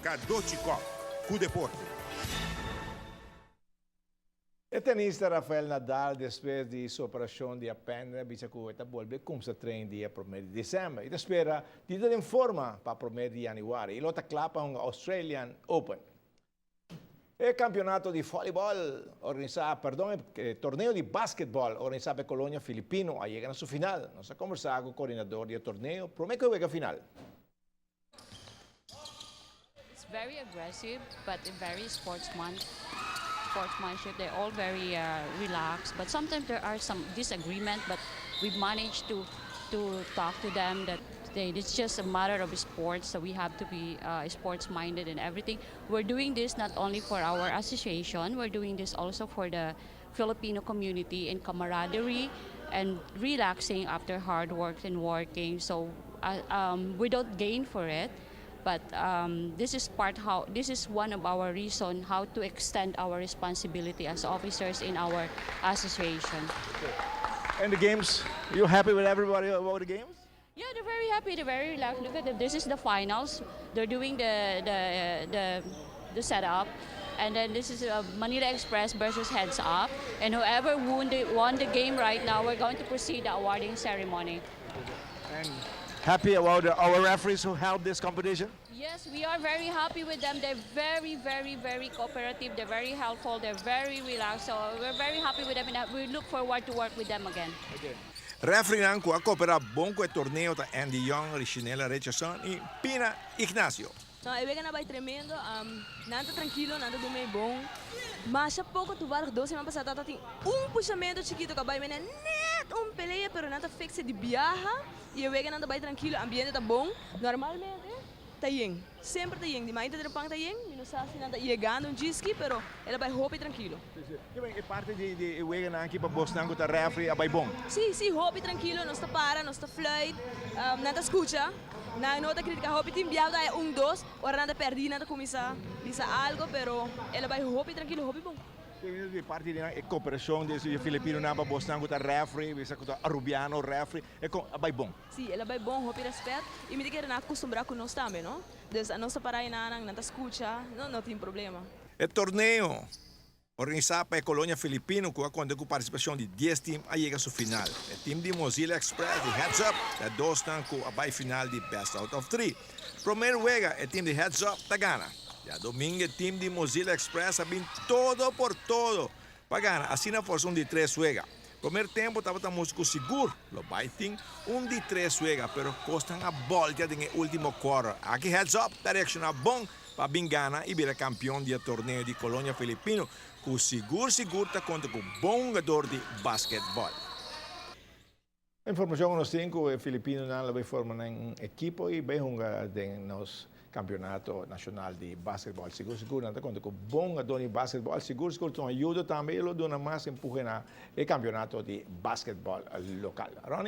Cadochi Kock, cu deporte. E tenista Rafael Nadal despues di su operacion di apende a bisa cu e ta bolbe cuminsa train dia prome di december y ta spera di ta den forma pa prome di januari y lo ta cla pa hunga Australian Open. E campeonato di volleyball organisa, perdon, e torneo di basketball organisa pa e Colonia Filipino a yega na su final. Nos a conversa cu coordinador di e torneo prome cu e wega final. It's very aggressive, but very sportsmanship. They're all very relaxed, but sometimes there are some disagreement. But we've managed to talk to them that it's just a matter of sports, so we have to be sports minded and everything. We're doing this not only for our association, we're doing this also for the Filipino community and camaraderie and relaxing after hard work and working. So we don't gain for it, but this is one of our reason how to extend our responsibility as officers in our association. And the games, you happy with everybody about the games? Yeah, they're very happy. They're very relaxed. Look at them. This is the finals. They're doing the setup. And then this is Manila Express versus Heads Up. And whoever won the game right now, we're going to proceed the awarding ceremony. And happy about our referees who helped this competition? Yes, we are very happy with them. They're very, very, very cooperative. They're very helpful. They're very relaxed. So we're very happy with them, and we look forward to work with them again. Okay. Referee cu a coopera bon cu e torneo ta Andy Young, Richinela Richardson y Pina Ignacio. No, e wega a bay tremendo, nan ta trankil, nan ta mei bon. Mas poco toevallig 2 siman pasa tin un pushamento chikito cu bay net un pelea, pero nan a fix di biaha y e wega nan ta bay trankil, ambiente ta bon. Normalmente ta yen, semper ta yen, di mainta trempan ta yen, mi no sa si nan ta yegando un diski, pero el a bay hopi trankil. E parti di wega nan aki pa boso cu ta referee a bay bon. Si, hopi trankil, nos ta para, nos ta fluit, nan ta scucha, nan no ta critica, hopi tin biaha ta un, dos, ora nan ta perdi, nan ta cuminsa bisa algo, pero el a bay hopi trankil, hopi bon. E parti di e cooperacion di Filipino nan pa boso cu ta referee, bisa cu ta Arubiano referee, e a bay bon. Si, el a bay bon, hopi respet, y mi ta kere nan acostumbra cu nos tambe, no? Dus nos ta para nan, nan ta scucha, no, no tin problema. E torneo organisa pa Colonia Filipino, cu a conta cu participacion di 10 team, a yega su final. E team di Mozilla Express y Heads Up, e dos cu a bay final di best out of three. Prome wega, e team di Heads Up ta gana. Diadomingo, e team di Mozilla Express a bin todo por todo pa gana. Asina forsa un di tres wega. Prome tempo tabata musico sigur, lo bay tin un di tres wega, pero cosnan a boltea den ultimo quarter. Aki Heads Up ta reacciona bon pa bin gana y bira campeon di torneo di Colonia Filipino, cu sigur sigur ta conta cu bon hungador di basketball. Informacion nos tin cu Filipino nan lo forma un ekipo y bay hunga den nos campeonato nacional di basketball. Sigur sigur nan ta conta cu bon hungador di basketball. Sigur sigur ta un ayudo tambe y lo duna mas empuje na e campeonato di basketball local. Ronnie?